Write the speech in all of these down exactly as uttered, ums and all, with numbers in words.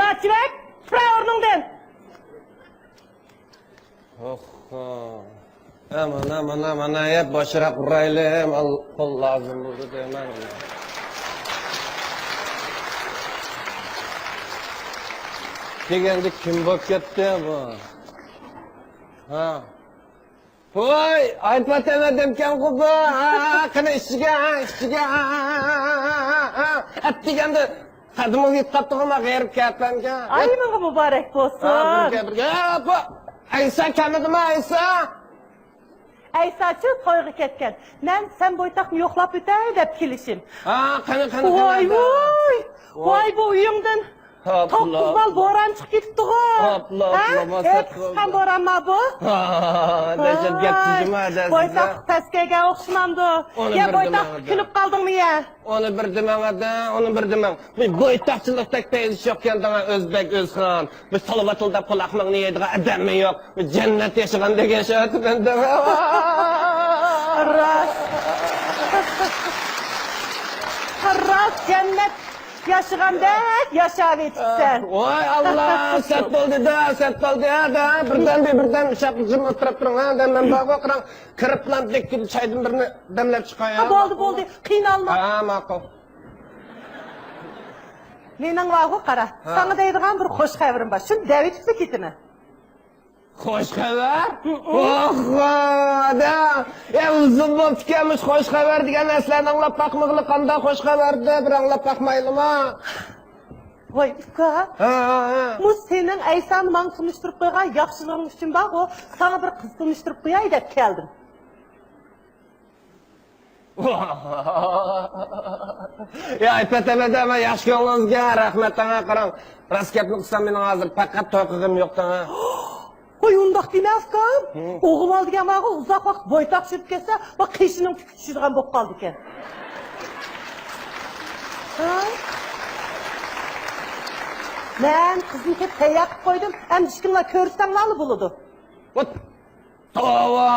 ياچىۋەك، تۇرە ئورنۇڭدىن! ئوخ. ئە، مانا، مانا، مانا، يە باشراق ئۇرايلى، مال پۇل لازىم بولدى دەيمەن. دېگەندە كىم بولۇپ كەتتى بۇ؟ ھا. ۋاي، ئايپات ئەمەدەمكەنغۇ بۇ. ھا، قېنى ئىچىگە، ھا، ئىچىگە، ھا، ھا. ئەت دېگەندە قەدىمىگە يېتىپ قاپتىغۇ، ما غېرىب كەپەنگە. ئايىمىڭغا مۇبارەك بولسۇن. ھا، بىرگە، بىرگە. بۇ ئەيسا كەلمىدىمۇ، ئەيسا؟ ئەيساچۇ تويغا كەتكەن. مەن سەن بويتاقنى يوقلاپ ئۆتەي دەپ كېلىشىم. ھا، قېنى، قېنى، قېنى، ۋاي، قېنى. ۋاي. ۋاي، بۇ ئۆيۈڭدىن توققۇز بال بوران چىقىپ كېتىپتىغۇ. ھە، قىسقان بورانما بۇ؟ ھا، دەھشەت گەپ تۈزۈمە، دەھشەت. بويتاق پەسكەيگە ئوخشىمامدۇ؟ يا بويتاق كۈلۈپ قالدىڭمۇ يا؟ ئۇنى بىر دېمەڭ، ئادا، ئۇنى بىر دېمەڭ. بۇ بويتاقچىلىقتەك پەيزى يوق ئىكەن دەڭە، ئۆزبەك، ئۆزخان. بۇ سالىۋاتىدۇ دەپ قۇلاقماقنى يەيدىغان ئادەممۇ يوق. بۇ جەننەت ياشىغاندەك ياشاۋاتىمەن دەڭە. راست. راست جەننەت ياشىغاندەك ياشاۋېتىپسەن. ۋاي ئاللا، سەت بولدى-دە، سەت بولدى-دە. بىردەم، بىردەم شاقلىشىپ ئولتۇرۇپ تۇرۇڭ، ھە، دەم مەن بارغۇ، قاراڭ. كىرىپلا بىر چايدىن بىرنى دەملەپ چىقاي، ھە، ھە، بولدى، ماقۇل. بولدى، قىينالما. ھە، ماقۇل. مېنىڭ بارغۇ، قارا. ھە. ساڭا دەيدىغان بىر خوش خەۋىرىم بار. شۇنى دەۋېتىپلا كېتىمەن. خوش خەۋەر؟ ھە. ئوھو، ئادا. ئە، ئۇزۇن بوپتىكەن مۇشۇ خوش خەۋەر دېگەن نەرسىلەرنى ئاڭلاپ باقمىغىلى، قانداق خوش خەۋەردە بىر ئاڭلاپ باقمايلىما؟ ۋاي ئۇكا، ھە، ھە، ھە. مۇ سېنىڭ ئەيسانى ماڭا تونۇشتۇرۇپ قويغان ياخشىلىقىڭ ئۈچۈن بارغۇ، ساڭا بىر قىز تونۇشتۇرۇپ قوياي دەپ كەلدىم. يا ئىپپەت ئەمەدە، مەن ياخشى كۆڭلىڭىزگە رەھمەت دەڭە، قاراڭ. راست گەپنى قىلسام، مېنىڭ ھازىر پەقەت توي قىلغۇم يوق دەڭە. ۋاي ئۇنداق دېمە ئۇكام. ھە. ئوغۇل بالا دېگەن بارغۇ، ئۇزاق ۋاقىت بويتاق چۈشۈرۈپ كەتسە، بۇ قېشىنىڭ تۈكى چۈشىدىغان بولۇپ قالىدىكەن. ھە؟ مەن قىزنى كېلىپ تەييار قىلىپ قويدۇم. ئەمدى ئىككىڭلار كۆرسەڭلارلا بولىدۇ. ۋات. توۋا!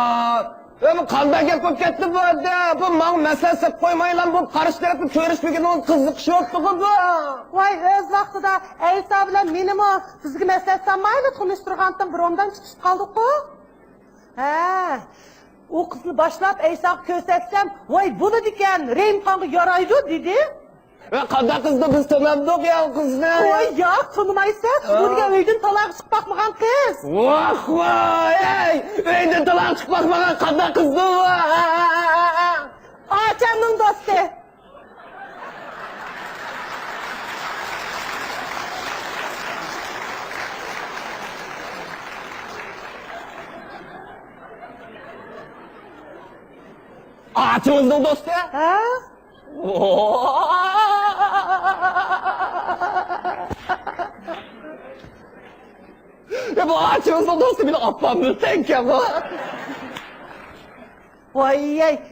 ئە، بۇ قانداق گەپ بولۇپ كەتتى بۇ ئەدە؟ بۇ ماڭا مەسلىھەت سېلىپ قويمايلا، بۇ قارشى تەرەپنى كۆرۈشمىگىنىڭىز قىزىقىشى يوقتىغۇ بۇ. ۋاي، ئۆز ۋاقتىدا ئەيسا بىلەن مېنىمۇ بىزگە مەسلىھەت سالمايلا تونۇشتۇرغانتىڭ بۇرۇندىن چىقىشىپ قالدۇققۇ. ھە، ئۇ قىزنى باشلاپ ئەيساغا كۆرسەتسەم، ۋاي بولىدىكەن، رەھىمخانغا يارايدۇ دېدى. ۋە قانداق قىزدۇ، بىز تونامدۇق يا ئۇ قىزنى. ۋاي ياق، تونىمايسەن، ئۇ دېگەن ئۆيدىن تالاغا چىقىپ باقمىغان قىز. ۋاھ ۋاي، ئەي، ئۆيدىن تالاغا چىقىپ باقمىغان قانداق قىزدۇ؟ ئاچامنىڭ دوستى. ئاچىڭىزنىڭ دوستى؟ ھە؟ يا، بۇ ئاچىڭىزنىڭ دوستى مېنىڭ ئاپام بىلەنكەن بۇ. ۋاي،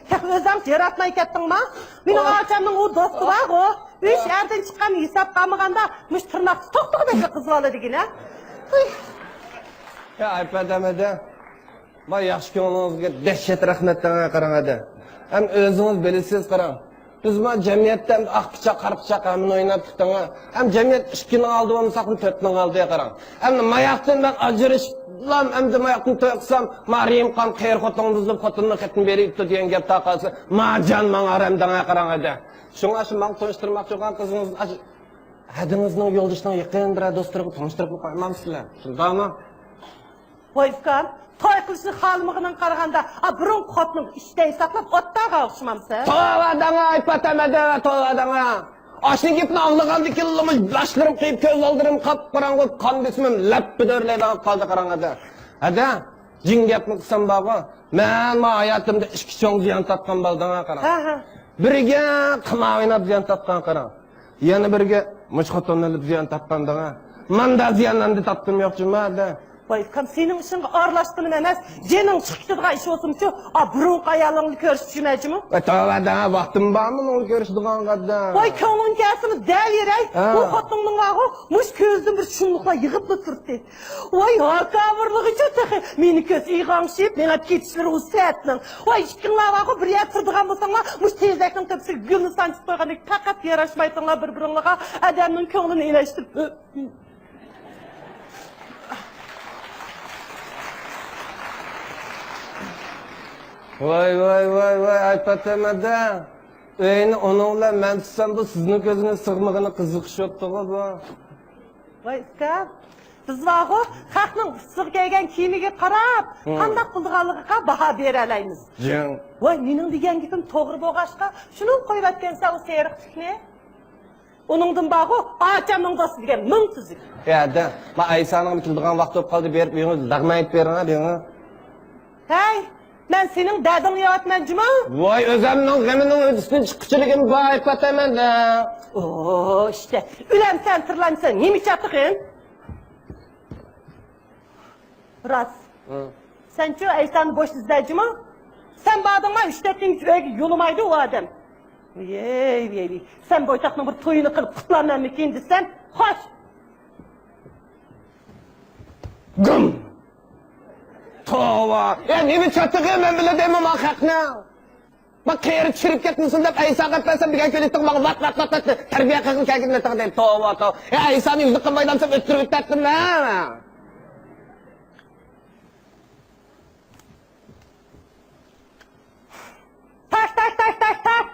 تېخى ئۆزۈڭ ياراتماي كەتتىڭما؟ مېنىڭ ئاچامنىڭ ئۇ دوستى بارغۇ. ئۈچ ئەردىن چىققان ھېسابقا ئالمىغاندا، مۇشۇ تىرناقتا توختىغۇدەكلا قىز بالا دېگىنە. يا ئايپات ئەمەدە، ما ياخشى كۆڭلىڭىزگە دەھشەت رەھمەت دەڭە، قاراڭ ئەدە. ھەم ئۆزىڭىز بىلىسىز، قاراڭ. بىز ما جەمئىيەتتە ئەمدى ئاق پىچاق، قارا پىچاق ھەممىنى ئويناپتۇق دەڭە. ھەم جەمئىيەت ئىككىنىڭ ئالدى بولمىساقمۇ تۆتنىڭ ئالدى، قاراڭ. ئەمدى ماياقتىن مەن ئاجرىشىپلام، ئەمدى ماياقتىن توي قىلسام، ما رەھىمخان قېرى خوتۇننى بۇزۇپ، خوتۇننىڭ خېتىنى بېرىپ ئۆپتۇ دېگەن گەپ تارقالسا، ما جان ماڭا ھارام دەڭە، قاراڭ ئەدە. شۇڭا شۇ ماڭا تونۇشتۇرماقچى بولغان قىزىڭىز ئاش-، ھەدىڭىزنىڭ يولدىشىنىڭ يېقىن بىرەر دوستلىرىغا تونۇشتۇرۇپمۇ قويمامسىلەر؟ شۇنداقمۇ؟ ۋاي ئۇكام، توي قىلىشنى خالىمىغىنىڭغا قارىغاندا، ئا، بۇرۇنقى خوتۇنۇڭ ئىشتەي ساقلاپ ئوتتاغا ئوخشىمامسەن؟ توۋا دەڭە، ئايپات ئەمەدە، توۋا دەڭە. ئاشۇ گېپنى ئاڭلىغاندىن كېيىنلا باشلىرىم قېيىپ، كۆز ئالدىرىم قاپقاراڭغۇ، قان بېسىمىم لەپپە دۆرلەيدىغان قالدى، قاراڭ ئەدە. ھەدە، جىڭ گەپنى قىلسام بارغۇ، مەن ما ھاياتىمدا ئىككى چوڭ زىيان تارتقان بالا دەڭە، قاراڭ. ھە، ھە. بىرىگە قىمار ئويناپ زىيان تارتقان، قاراڭ. يەنە بىرىگە مۇشۇ خوتۇننى ئېلىپ زىيان تارتقان دەڭە. ماندا زىيان ئەمدى تارتتۇم يوق جۇما دە. ۋاي ئۇكام، سېنىڭ ئىشىڭغا ئارىلاشقىنىم ئەمەس، جېنىڭ چىقىپ كېتىدىغان ئىش بولسىمۇ شۇ، ئا، بۇرۇنقى ئايالىڭنى كۆرۈشۈپ يۈرمەيچىمۇ؟ ۋاي تۆۋە دە، ۋاقتىم بارمۇ ئۇنى كۆرۈشىدىغانغا دە؟ ۋاي كۆڭلۈڭ كەلسىمۇ دەۋېرەي. ھە. بۇ خوتۇنۇڭنىڭ بارغۇ، مۇشۇ كۆزىدىن بىر شۇملۇقلار يېغىپلا تۇردى. ۋاي ھاكاۋۇرلىغۇچۇ تېخى، مېنى كۆرسە ئېغىڭشىپ، مېڭىپ كېتىشلىرى ئۇ سەتنىڭ. ۋاي ئىككىڭلار بارغۇ، بىر يەردە تۇرىدىغان بولساڭلار، مۇشۇ تېزەكنىڭ تۆپىسىگە گۈلنى سانجىپ قويغاندەك پەقەت ياراشمايتىڭلار بىر-بىرىڭلارغا، ئادەمنىڭ كۆڭلىنى ئېلەشتۈرۈپ. ۋاي، ۋاي، ۋاي، ۋاي، ئايپاتەم ھەدە. ئۆينى ئۇنىڭ بىلەن مەن تۇتسام، بۇ سىزنىڭ كۆزىگە سىغمىغىنى قىزىقىش يوقتىغۇ بۇ. ۋاي ئۇكام، بىز بارغۇ، خەقنىڭ ئۇستىغا كىيگەن كىيىمىگە قاراپ، ھىم. قانداق بولىدىغانلىقىغا باھا بېرەلەيمىز. جىڭ. ۋاي، مېنىڭ دېگەن گېپىم توغرا بولغاچقا، شۇنىڭغا قويۇۋەتكەنسەن ئۇ سېرىق تۈكنى. ئۇنىڭدىن بارغۇ، ئاچامنىڭ دوستى دېگەن مىڭ تۈزۈك. ھە، دە، ما ئەيسانىڭ كېلىدىغان ۋاقتى بولۇپ قالدى، بېرىپ ئۆيىڭىزدە لەغمەن ئېيتىپ بېرىڭ، ھە، بېرىڭ. ھەي، مەن سېنىڭ دەدىڭنى يەۋاتىمەن جۇمۇ. ۋاي، ئۆزۈمنىڭ غېمىنىڭ ھۆددىسىدىن چىققۇچىلىكىم بار ئايپاتەم ھەدە. ئو، ئىشتە، ئۆلەمسەن، تىرىلەمسەن، نېمە چاتىقىڭ؟ راست. ھە. سەنچۇ ئەيسانى بوش ئىزدەيچىمۇ؟ سەن باردىڭما، ئۈچ تۆت كۈن ئۆيگە يولىمايدۇ ئۇ ئادەم. ۋىي، ۋىي، ۋىي. سەن بويتاقنىڭ بىر تويىنى قىلىپ قۇتلارمەنمىكىن دېسەم، خوش. گۇم! توۋا! يا نېمە چاتىقى مەن بىلەن دەيمەن ما خەقنى؟ ما قېرى چىرىپ كەتمىسۇن دەپ ئەيساغا ئەپەرسەم دېگەن كۆيلۈكتىن ماڭا ۋات، ۋات، ۋات، ۋات، تەربىيە قىلغىن كەلگىن دەپ دەي. توۋا، توۋا. يا ئەيسانى يۈزلۈك قىلمايدىغان سەن ئۆتتۈرۈپ ئۆتەتتىم مەن. تاش، تاش، تاش، تاش، تاش!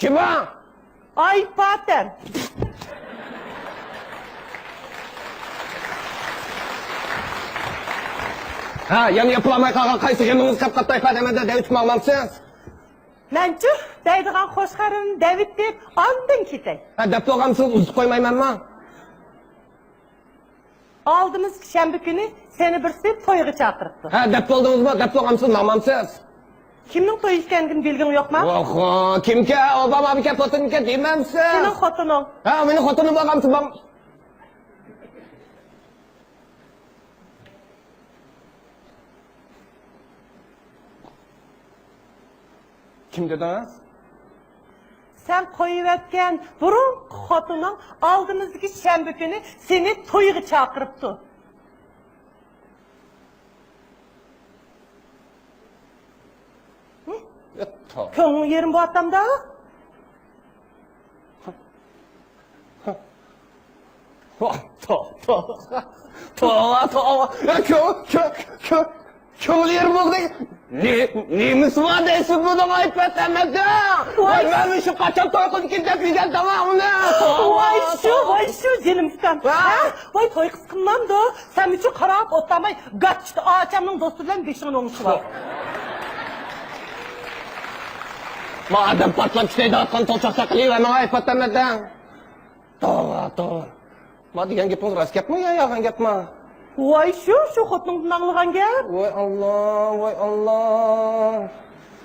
كىم ئۇ؟ ئايپاتەم. ھە، يەنە ياپىلالماي قالغان قايسى غېمىڭىز قاپقاپتۇ ئايپاتەم ھەدە، دەۋېتىپ ماڭمامسىز؟ مەنچۇ دەيدىغان خوش خەۋىرىمنى دەۋېتىپ، ئاندىن كېتەي. ھە، دەپ بولغانسىز، ئۇزىتىپ قويمايمەنما؟ ئالدىمىزدىكى شەنبە كۈنى سېنى بىرسى تويغا چاقىرىپتۇ. ھە، دەپ بولدىڭىزمۇ؟ دەپ بولغانسىز، ماڭمامسىز؟ كىمنىڭ تويى ئىكەنلىكىنى بىلگۈڭ يوقما؟ ئوخو، كىمكەن؟ ئوبامامىكەن، پۇتىنمىكەن دېمەمسىز؟ سېنىڭ خوتۇنۇڭ. ھە، مېنىڭ خوتۇنۇم بولغانسىز، ماڭ. كىم دېدىڭىز؟ سەن قويۇۋەتكەن بۇرۇنقى خوتۇنۇڭ ئالدىمىزدىكى شەنبە كۈنى سېنى تويغا چاقىرىپتۇ. ھە؟ كۆڭلۈڭ يېرىم بولۇۋاتامدا؟ توۋا، توۋا، توۋا، توۋا. يا، كۆ-، كۆ-، كۆ-، كۆڭلى يېرىم بولدى. نېمىسى بار دەيسىز بۇنىڭ ئايپاتەم ھەدە؟ ۋاي، مەن شۇ قاچان توي قىلىدىكىن دەپ يۈرگەن تامامىنى. ۋاي شۇ، ۋاي شۇ، جېنىم ئۇكام. ھە؟ ھە؟ ۋاي توي قىلسا قىلمامدۇ؟ سەن ئۈچۈن قاراپ ئولتۇرماي، گاچچىقتا ئاچامنىڭ دوستى بىلەن بېشىڭنى ئوڭشىۋال. ما ئادەم پارتلاپ كېتەي دەۋاتقان توشاقچاق قىلىۋەرمەڭ ئايپاتەم ھەدە. توغرا، توغرا. ما دېگەن گېپىڭىز راست گەپمۇ يا يالغان گەپمۇ؟ ۋاي شۇ، شۇ خوتۇنۇڭدىن ئاڭلىغان گەپ. ۋاي ئاللا، ۋاي ئاللا.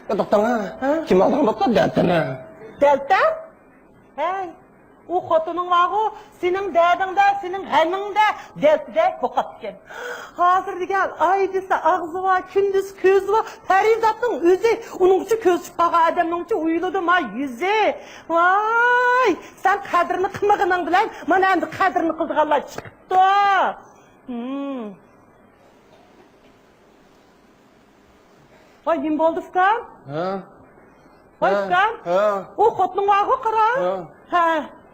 يا توختاڭ ھە. ھە؟ كىم ئالىدىغان بوپتۇ دەلتىنى؟ دەلتە؟ ھەي، ئۇ خوتۇنۇڭ بارغۇ، سېنىڭ دەردىڭدە، سېنىڭ غېمىڭدە دەلتىدەك بوقاپتىكەن. ھازىر دېگەن ئاي دېسە ئاغزى بار، كۈن دېسە كۆزى بار، پەرىزاتنىڭ ئۆزى. ئۇنىڭغىچە كۆزى چۈشۈپ قالغان ئادەمنىڭچە ئويۇلىدۇ ما يۈزى. ۋاي، سەن قەدرىنى قىلمىغىنىڭ بىلەن مانا ئەمدى قەدرىنى قىلىدىغانلار چىقىپتۇ. ھىم. ۋاي نېمە بولدى ئۇكام؟ ھە؟ ۋاي ھە، ئۇكام، ھە. ئۇ خوتۇنۇڭ بارغۇ قارا. ھە. ھە،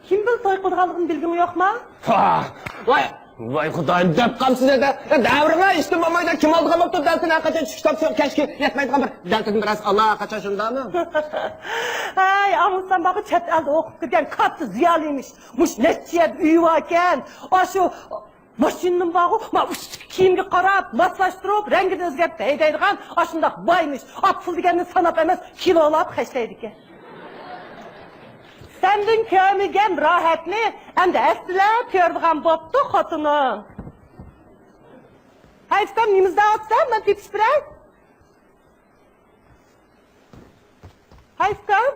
كىم بىلەن توي قىلىدىغانلىقىنى بىلگۈڭ يوقما؟ ھا، ۋاي، ۋاي خۇدايىم دەپ قالسىز ھەدە. دەۋرىڭە ئىشتىن بولمايدۇ، كىم ئالىدىغان بوپتۇ دەلتىنى ھەققىچە چۈشتاپ شۇ كەچكە يەتمەيدىغان بىر دەلتىدىن بېرەرسىز ئاللا ھەققىچە شۇنداقمۇ؟ ھەي، ئاڭلىسام بارغۇ چەت ئەلدە ئوقۇپ كىرگەن كاتتا زىيالىيمىش. مۇشۇ نەچچە يەردە ئۆيى باركەن. ئاشۇ ماشىنىنىمۇ بارغۇ، ما ئۈستىدىكى كىيىمگە قاراپ، ماسلاشتۇرۇپ، رەڭگىنى ئۆزگەرتىپ ھەيدەيدىغان ئاشۇنداق بايمىش. ئا، پۇل دېگەننى ساناپ ئەمەس، كىلولاپ خەجلەيدىكەن. سەندىن كۆرمىگەن راھەتنى ئەمدى ھەسسىلەپ كۆرىدىغان بوپتۇ خوتۇنۇڭ. ھەي ئۇكام، نېمە ئىزدەۋاتىسەن؟ مەن تېپىشىپ بېرەي. ھەي ئۇكام.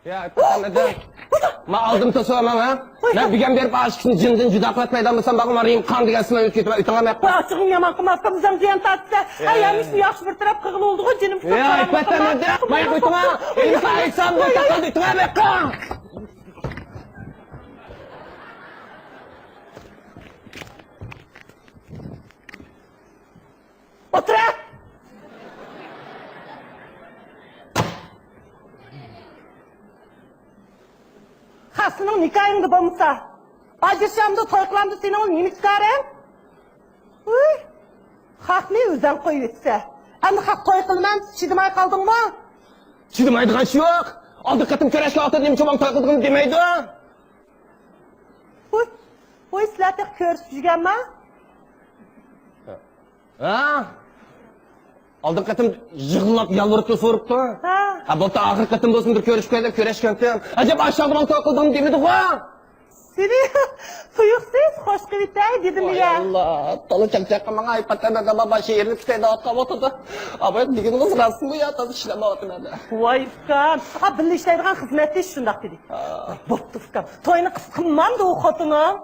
يا، ئەپەندىم. ما ئالدىم توسۇۋالماڭ، ھە؟ مەن بۈگۈن بېرىپ ئاشىقىنى جىندىن جۇدا قىلىپ پەيدا بولسام، باغىم رىم قان دېگەن سىناپ ئۆتۈپ كېتىمەن. ئۆتۈڭ، مەن. ۋاي، ئاچچىقىڭ يامان قىلماپتۇ، بىزنىڭ زىيان تارتتى. ھە، يەنى شۇ ياخشى بىر تەرەپ قىلغىلى بولدىغۇ، جېنىم. يا، ئەپەندىم، ما ئۆتۈڭ، ھە؟ ئۆتۈڭ، مەن. ئولتۇرە! خەق سېنىڭ نىكاھىڭدا بولمىسا، ئاجرىشامدۇ، توي قىلامدۇ، سېنىڭ نېمە كارىڭ؟ ۋۇي، خەقنى ئۆزۈڭ قويۇۋەتسە. ئەمدى خەق توي قىلىمەن، چىدىماي قالدىڭمۇ؟ چىدىمايدىغان ئىش يوق. ئالدىنقى قېتىم كۆرۈشكەن ۋاقىتتا نېمە ئۈچۈن توي قىلدىڭ دېمەيدۇ. ۋۇي، ۋۇي، سىلەر تېخى كۆرۈشۈپ يۈرگەنما؟ ھە؟ ئالدىنقى قېتىم يىغلاپ يالۋۇرۇپلا سورۇپتۇ. ھە. ھە، بولدى، ئاخىرقى قېتىم بولسۇن بىر كۆرۈشۈپ كويايلى دەپ كۆرۈشكەنتىم. ئەجەب ئاشۇ چاغدا ماڭا توي قىلدىڭ دېمىدىغۇ؟ سېنى تۇيۇقسىز خوش قىلىۋېتەي دېدىم ۋاي يا. ئاللا، تولا چاقچاق قىلماڭ، ئاي پاتەمە دادا باشى ئېرىلىپ كېتەي دەۋاتقان ۋاقتىدا. ئاباي دېگىنىڭىز راستمۇ يا، تازا ئىشلەنمەيۋاتىمەن. ۋاي ئۇكام، ئا، بىللە ئىشلەيدىغان خىزمەتدىشى شۇنداق دېدى. ھا. ۋاي، بوپتۇ ئۇكام، توينى قىس قىلمامدۇ ئۇ خوتۇنۇڭ؟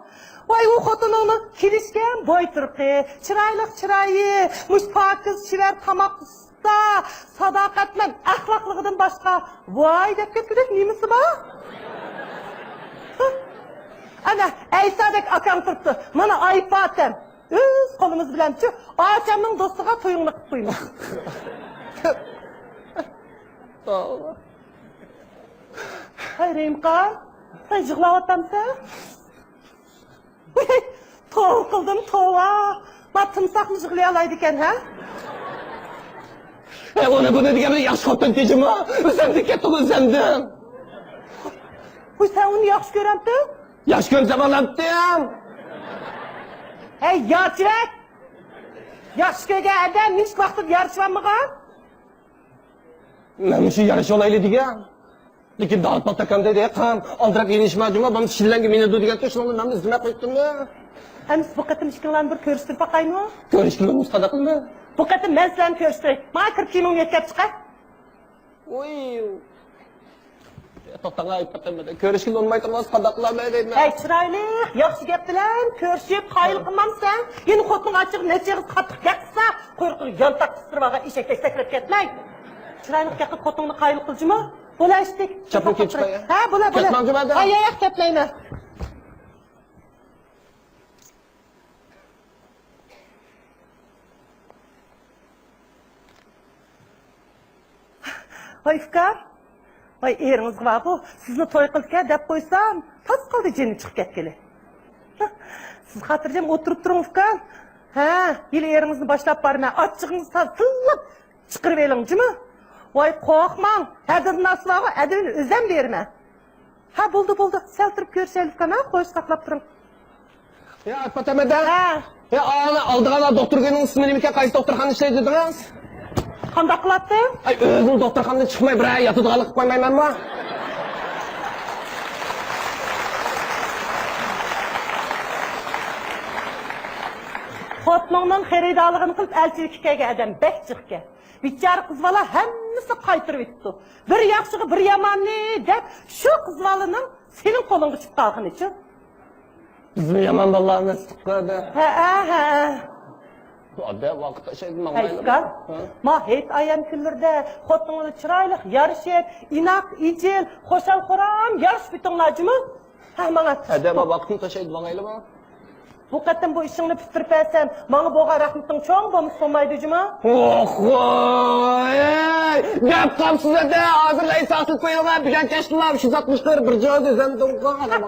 ۋاي، ئۇ خوتۇنۇڭنىڭ كېلىشكەن بوي تۇرقى، چىرايلىق چىرايى، مۇشۇ پاكىز چېۋەر تاماق ئۇستا، ساداقەتمەن ئەخلاقلىقىدىن باشقا ۋاي دەپ كەتكۈدەك نېمىسى بار؟ ئەنە ئەيسادەك ئاكاڭ تۇرۇپتۇ. مانا ئاي پاتەم. ئۆز قولىمىز بىلەنچۇ ئاچامنىڭ دوستىغا تويۇڭنى قىلىپ قويىمىز. ھاي رېمقان، سەن يىغلاۋاتامسەن؟ توۋا قىلدىم، توۋا. ما تىمساھمۇ يىغلىيالايدىكەن، ھە؟ ئەي، ئۇنى بۇنى دېگەن بىلەن ياخشى خوتۇن تېجىمۇ؟ ئۆزۈمدىن كەتتىغۇ، ئۆزۈمدىن. ۋۇي، سەن ئۇنى ياخشى كۆرەمتىڭ؟ ياخشى كۆرسەم ئالامتىم. ھەي، يارچىۋەت! ياخشى كۆرگەن ئادەم نېمىشقا ۋاقتىدا يارىشىۋالمىغان؟ مەن مۇشۇ يارىشىۋالايلى دېگەن. لېكىن داۋۇت پاتاكام دەيدۇ، ئېقىم، ئالدىراپ يېنىشما جۇمۇ، بولمىسا شىللەڭگە مىنىدۇ دېگەنتى، شۇنىڭ بىلەن مەن ئىزدىمەي قويۇپتىممۇ؟ ئەمىسە بۇ قېتىم ئىككىڭلارنى بىر كۆرۈشتۈرۈپ باقايمۇ؟ كۆرۈشكىلى بولمىسا قانداق قىلىمەن؟ بۇ قېتىم مەن سىلەرنى كۆرۈشتۈرەي. ماڭا كىر كىيىمىڭنى يۆتكەپ چىقە. ۋۇي. توختاڭ، ئاي پاتەمە، كۆرۈشكىلى بولماي تۇرمىسا قانداق قىلىمەن دەيمەن. ھەي، چىرايلىق، ياخشى گەپ بىلەن كۆرۈشۈپ، قايىل قىلمامسەن؟ يەنە خوتۇنۇڭ ئاچچىقى نەچچە ئېغىز قاتتىق گەپ قىلسا، قۇيرۇقىغا يانتاق قىستۇرۇۋالغان ئېشەكتەك سەكرەپ كەتمەي. چىرايلىق گەپ قىلىپ خوتۇنۇڭنى قايىل قىلغىنە. بولا ئىشتىك. چاپپىن كىيىپ چىقاي. ھە، بولا، بولا. كەتمەڭچۇ مەندە. ھە، ياق، ياق، كەتمەيمەن. ۋاي ئۇكام، ۋاي ئېرىڭىزغا بارغۇ، سىزنى توي قىلىدىكەن دەپ قويسام، تاس قالدى جېنى چىقىپ كەتكىلى. سىز خاتىرجەم ئولتۇرۇپ تۇرۇڭ ئۇكام. ھە، ھېلى ئېرىڭىزنى باشلاپ بارىمەن، ئاچچىقىڭىزنى تازا تىللاپ چىقىرىۋېلىڭ جۇمۇ. ۋاي قورقماڭ، ھەددىدىن ئاشسا بارغۇ، ئەدىبىنى ئۆزۈم بېرىمەن. ھە، بولدى، بولدى، سەل تۇرۇپ كۆرۈشەيلى ئۇكام، ھە، خوش، ساقلاپ تۇرۇڭ. يا ئاپپاتەمەدە. ھە. يا ئانا، ئالدىغان دوختۇرگىنىڭ ئىسمى نېمىكەن؟ قايسى دوختۇرخانىدا ئىشلەيدۇ دېدىڭىز؟ قانداق قىلاتتىڭ؟ ئاي، ئۆزىنىڭ دوختۇرخانىدىن چىقماي بىرەر ياتىدىغانلىق قىلىپ قويمايمەنمۇ؟ خوتۇنۇڭنىڭ خېرىدارلىقىنى قىلىپ ئەلچىلىككە كەلگەن ئادەم بەك جىقكەن. بىچارە قىز بالا ھەممىسىنى قايتۇرۇۋېتىپتۇ. بىر ياخشىغا بىر ياماننى دەپ، شۇ قىز بالىنىڭ سېنىڭ قولۇڭغا چۈشۈپ قالغىنىچۇ. بىزمۇ يامان بالىلار ئەمەستۇققۇ، ھەدە. ھەئە، ھەئە. ھەدە، ۋاقىت تاشلايدۇ، ماڭمايلى. ھەي ئۇكام، ھە؟ ما ھېيت ئايەم كۈنلىرىدە خوتۇنۇڭ بىلەن چىرايلىق يارىشىپ، ئىناق، ئىجىل، خۇشال-خۇرام يارىشىپ ئۆتۈڭلار جۇمۇ. ھە، ماڭا. ھەدە، ما ۋاقىتنى تاشلايدۇ، ماڭايلىما. بۇ قېتىم بۇ ئىشىڭنى پۈتتۈرۈپ بەرسەم، ماڭا بولغان رەھمىتىڭ چوڭ بولمىسا بولمايدۇ جۇمۇ. ئوخۇي! دەپ قاپسىز ئەدە، ھازىرلا ئېساسىز قويۇڭا، بۈگۈن كەچتىلا شۇ زاتنى چىقىرىپ بىر جايدا ئۆزەمدىن قويغان.